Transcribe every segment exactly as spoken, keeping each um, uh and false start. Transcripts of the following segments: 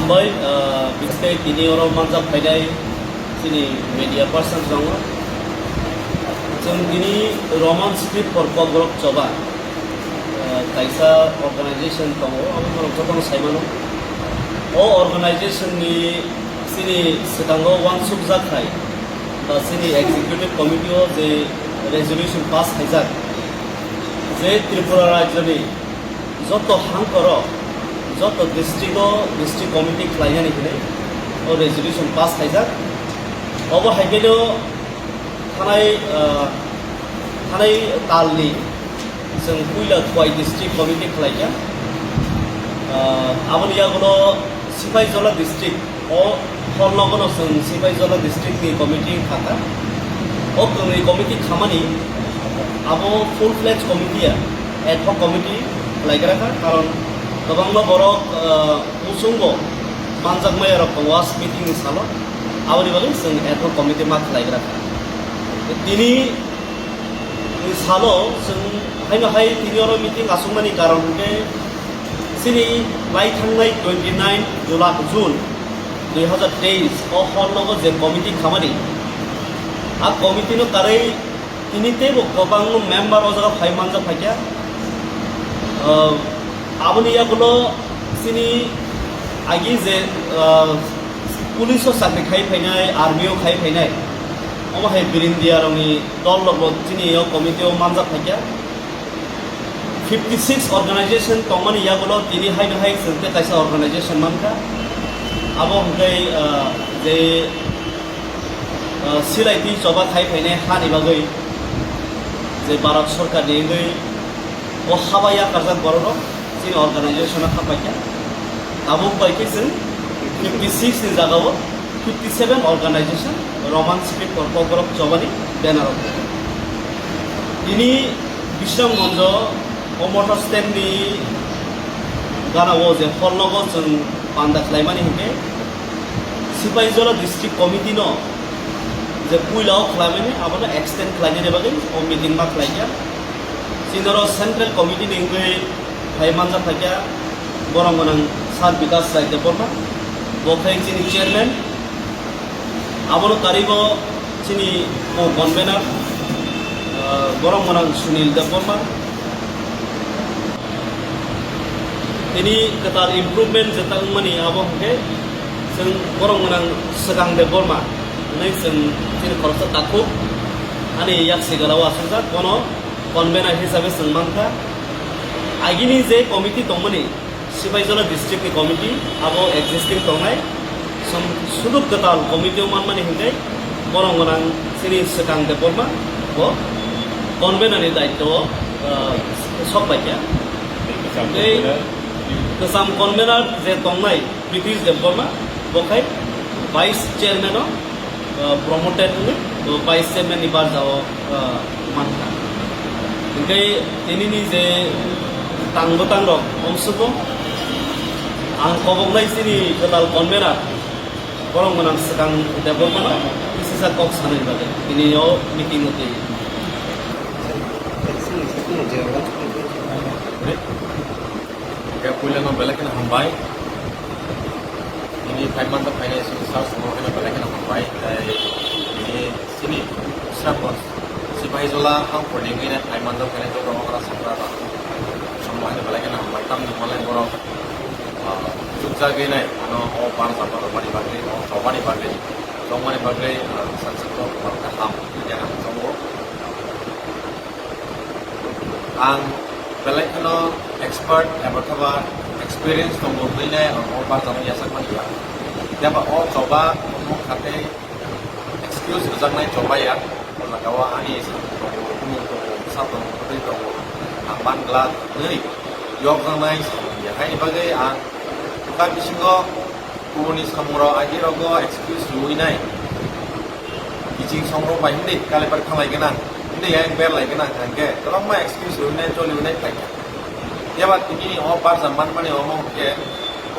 Bai, ah, biskai tini oro manjak phainai chini media person tongo. Chwng tini Roman script for Kokborok choba, ah, kaisa organization tongo, abo borok jotono sai mano. O organization ni chini swkango uansukjak hai, ba chini executive committee o je resolution pass khaijak, je Tripura rajyoni joto hangkoro, joto district o district committee khlainani hinwi o resolution pass khaijak. Obo hai khe no thanai, ah, thanai talni chwng puila Khowai district committee khlaikha. Ah, aboni yagulo Sipaijola district o hor nogono chwng Sipaijola district ni committee khaka. O kwrwi committee khamani abo full fledged committee ya, ad hoc committee khlaigra kha, karon kwbangma borok, ah, muchungo manjakmaya rok tongo, meeting ni salo aboni bagwi chwng ad hoc committee ma khlaigra kha. Tini salo chwng haino hai tini oro meeting aswkmani karon hwnkhe chini lai thangnai twenty nine July, June dui hazar teis o hor nogo je committee khamani, a committee no karwi tini teibo kwbangma member o jaga phai manjak phaikha. Ah, aboni yagulo chini agi je, ah, police o chakri khai phainai, army o khai phainai, omo hai birindia rokni dol rokbo chini o committee o manjak phaikha. Fifty six organization tongmani yagulo tini haino hai chwng tei kaisa organization mankha. Abo hwnkhe, ah, je, ah, silai twi choba khai phainai hani bagwi je Bharat Sarkar ni wngwi o haba yakarjak borok rok chini organization o hapaikha. Tabuk bai khe chwng fifty six ni jagao fifty seven organization Roman script o Kokborok chobani banner o. Tini Bisramganj o motor stand ni gana o je hor nogo chwng panda khlaimani hinkhe Sipaijola district committee no je puila o khlaimani abono extend khlainani bagwi o meeting ma khlaikha. Chini oro central committee ni wngwi phai manjak phaikha borok gwnang Sir Bikash Rai Debbarma, bo khe chini chairman. Abono karwibo chini co-convener, ah, borok gwnang Sunil Debbarma. Tini kwtal improvement jeta wngmani abo hwnkhe chwng borok gwnang Swkang Debbarma hwnwi chwng chini khoroksa takhuk ani yak sigalao achukjak, bono convener hisabe chwng mankha. Agini je committee tongmani, Sipaijola district ni committee abo existing tongnai, som-, sudu kwtal committee o manmani hinkhe borok gwnang chini Swkang Debbarma bo convener ni daityo o, ah, sok paikha. Tei kwcham convener je tongnai Pritish Debbarma, bo khai vice chairman o, ah, promoted wngwi, bo vice chairman ni barja o, ah, mankha. Hinkhe tinini je tang bwtang rok omsukgo ang koboknai chini kwtal convener borok gwnang Swkang Debbarmano kisisa kok sanani bagwi tini o meeting o twi. Khe puilano belai kheno hambai. Nini phai manjak phainai chini sir, somo kheno belai kheno hambai. Tei nini chini Bisramganj Sipaijola hangkhorni wngwi nai phai manjak phainai joto okra sakra rok. Somo kheno belai kheno hambai. Tamni hwnle borok, ah, chukjagwi nai ano o barjama rwmani bagwi, o chobani bagwi, chongmani bagwi, ah, saksa borok kaham, ya kaham chongo. Ang belai kheno expert eba khe ba experience tongo hwnwi nai ang o barjano yachakmani ya. Phiya ba o choba omo kha tei excuse rwjaknai choba ya. O jaga o ani samung tongo, bumung tongo, bwsa tongo, kwtwi tongo, ang man glak hwnwi yokjaknai samung ya. Haini bagwi ang bwkha bisingo kubuni samungrok agi rogo excuse rwui nai. Kiching songrok bai hwnwi kalibar thanglai gwnang, hwnwi yang berlai gwnang hwnkhe kwbangma excuse rwui nai, choliui nai phaikha. Phiya ba tini o barja manmani omo hwnkhe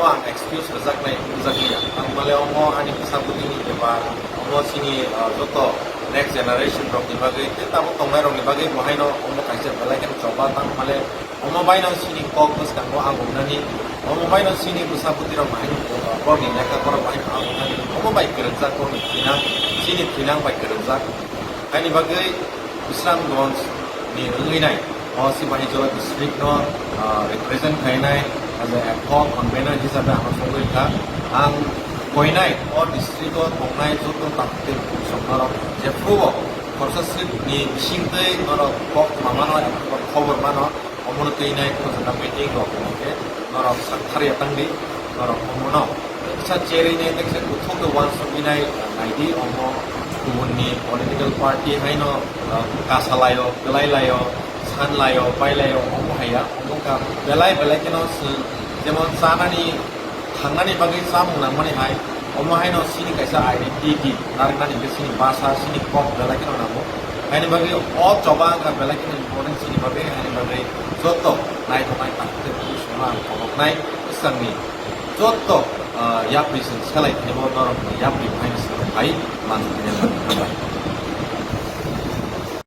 o ang excuse rwjaknai, rwjakliya. Ang bale omo ani bwsa bwtwini bepar, omo chini, ah, joto next generation rokni bagwi tei tabuk tongnairokni bagwi bo haino omo kaisa belai kheno choba tang bale. Omo baino chini kok bwskango ang hwnani Omo bai no chini bwsa bwtwi rok bahai, borok ni lekha borok bahai no abo thani omo bai kwrwngjak, borok ni thwinang, chini thwinang bai kwrwngjak. Haini bagwi Bisramganj ni wngwi nai o Sipahijola district no, ah, represent khainai as a ad hoc convener hisabe ano sogwi kha. Ang koinai o district o tongnai joto takhuk tei bukhuk song norok jephru o khorsa swk ni bisingtwi norok kok ma mano, khobor mano. Omono twi nai khoroksa meeting rok hwnkhe norok sak thar ya tang di, norok omono kisa cherwi nai, kisa kuthuk khe uansukwi nai, nai di, omo kubun ni political party haino, ah, kasa lai o, kwlai lai o, san lai o, pai lai o, omo hai ya, omo wngkha belai belai kheno swng, jemon chanani thangnani bagwi chamung nangmani hai, omo haino chini kaisa identity narwknani hwnkhe chini bhasha, chini kok belai kheno nango. Haini bagwi o choba wngkha belai kheno important chini bagwi, haini bagwi joto naitongnai takhuk tei bukhuk songno ang khoboknai bwskangni joto, ah, yapri chwng selai khaibo norokni yapri haino swng phai manjak.